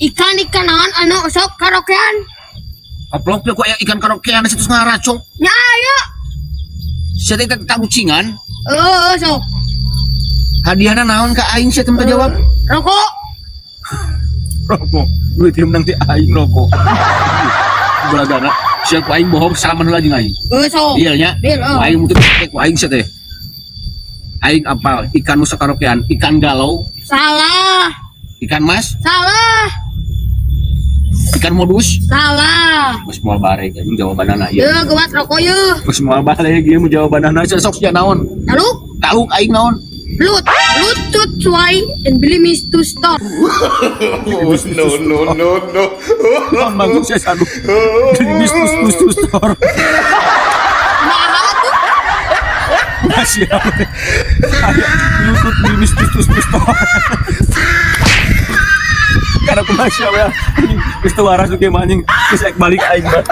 Ikan ikan naon anu sok karaokean? Goblok teh, ku aya ikan karaokean situs ngaracok. Nya aya. Sia teh tarucingan. Eh, sok. Hadiahna naon ka aing sia teh minta jawab? Rokok. Rokok. Duit yang menang ti aing rokok. Balagana. Sia ku aing bohong salaman heula jeung aing. Eh, sok. Iya nya. Deal, oh. Aing mutu ku aing sia teh. Aing apal ikan nu sakaraokean, ikan galau, Salah. Ikan mas, Salah. Ikan modus. Salah. Geus moal barek anjing jawabanana ieu. Ye, geuwat rokok ye. Geus moal barek ieu mah jawabanana. Sok sia naon? Taluk. Taluk aing naon? Belut. Lutut suai and beli to store. Oh, no, no, no, no. Naon maksud sia sadu? Jadi tus tus tus tor. Mahal tuh. Masih apa? Aya lutut gerimis tus tus tus tor. Karena aku masih ya. Geus teu waras tuh anjing. Geus ek balik aing mah.